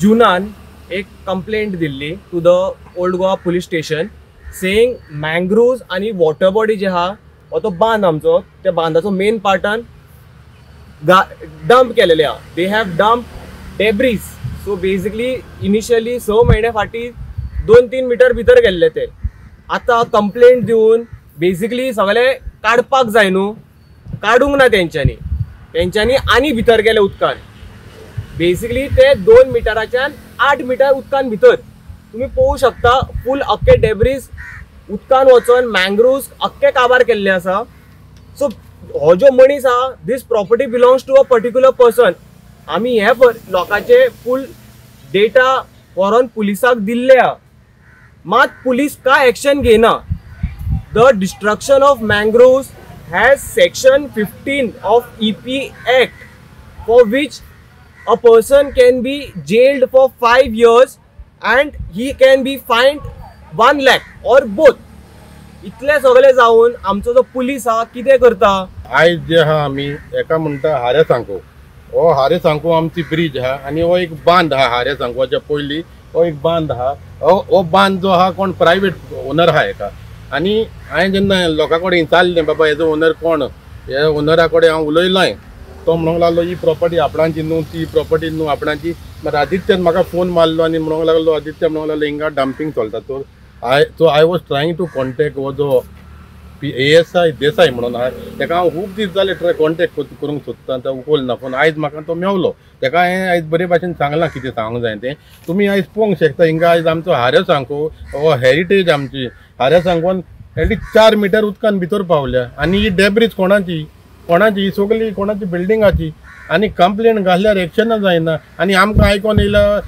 जूनान एक complaint Delhi to the Old Goa police station saying mangroves आनी water body जे आहा हो तो बांद आमचो त्या बांदाचो मेन पार्टान डंप केलेले आहा. They have dump debris. So basically initially 6 म्हयने फाटीं 2-3 मिटर भितर गेल्ले ते. आतां कंप्लेंट दिवन बेसिकली सगळे काडपाक जाय न्हू, काडूंक ना तेंच्यांनी, तेंच्यांनी आनी भितर गेले उदकान. बेसिकली ते 2 मिटराच्यान 8 मिटर उदकान भितर तुमी पळोवंक शकता फूल अख्खे डेब्रीज उदकान वचोन मँग्रोव्स अख्खे काबार केल्ले आसा. सो हो जो मनीस आहा this property belongs to a particular person. आमी हे लोकांचे फूल डेटा व्हरोन पुलिसाक दिल्ले आहा, मात पुलीस काय एक्शन घेयना. The destruction of mangroves has section 15 of EP Act, for which a person can be jailed for 5 years and he can be fined 1 lakh or both. इतले सगळे जावन आमचो जो पुलीस आहा कितें करता? आयज जे आहा आमी एका म्हणटा हारे सांको, हो हारे सांको आमची ब्रीज आहा आनी हो एक बांद आहा. हारे सांकवाच्या पयलीं हो एक बांद आहा. हो बांद जो आहा कोण प्रायवेट ओनर आहा एका. आनी हांवें जेन्ना लोकां कडेन विचारलें बाबा हेजो ओनर कोण, हे ओनरा कडेन हांव उलयलोय, तो म्हणूंक लागलो ही प्रॉपर्टी आपणाची न्हू, ती प्रॉपर्टी न्हू आपणाची. मागीर आदित्यान म्हाका फोन मारलो आनी म्हणूंक लागलो, आदित्य म्हणूंक लागलो हिंगा डंपींग चलता. So I was trying to contact हो जो ASI Desai म्हणून आहा तेका हांव खूब दीस जाले ट्राय कॉन्टेक्ट करूंक सोदता, तो उखल ना फोन. आयज म्हाका तो मेवलो, तेका हांवें आयज बरे भाशेन सांगलां कितें सांगूंक जाय तें. तुमी आयज पळोवंक शकता हिंगा आयज आमचो हारे सांको हो हेरिटेज आमची हारे सांकोन एटलीस्ट 4 मिटर उदकान भितर पावल्या. आनी ही डेब्रीज कोणाची, कोणाची ही सगळी कोणाची बिल्डिंगाची. आनी कंप्लेन घातल्यार एक्शनां जायना. आनी आमकां आयकोन येयला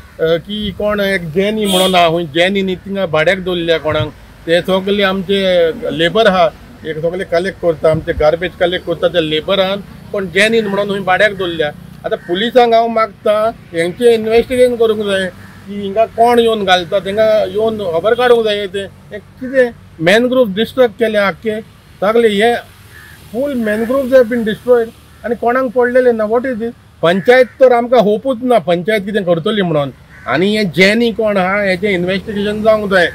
की कोण एक जॅनी म्हणून आहा, खूंय जॅनी न्ही थिंगा भाड्याक दवरल्या कोणाक, ते सगळे आमचे लेबर आहा एक सगळे कलेक्ट करता, आमचे गार्बेज कलेक्ट करता त्या लेबरान कोण जॅनीन म्हणून खूंय भाड्याक दवरल्या. आतां पुलिसांक हांव मागता हेंचें इन्वेस्टिगेशन करूंक जाय की हिंगा कोण येवन घालता, तेंका येवन खबर काडूंक जाय. तें कितें मॅनग्रोव डिस्ट्रक्ट केले आख्खे सगळे, हे full mangroves have been destroyed आनी कोणाक पडलेलें ना. What is these? Panchayat तर आमकां होपूच ना पंचायत कितें करतली म्हणून. आनी हें जॅनी कोण आहा हेचें इन्वेस्टिगेशन जावंक जाय.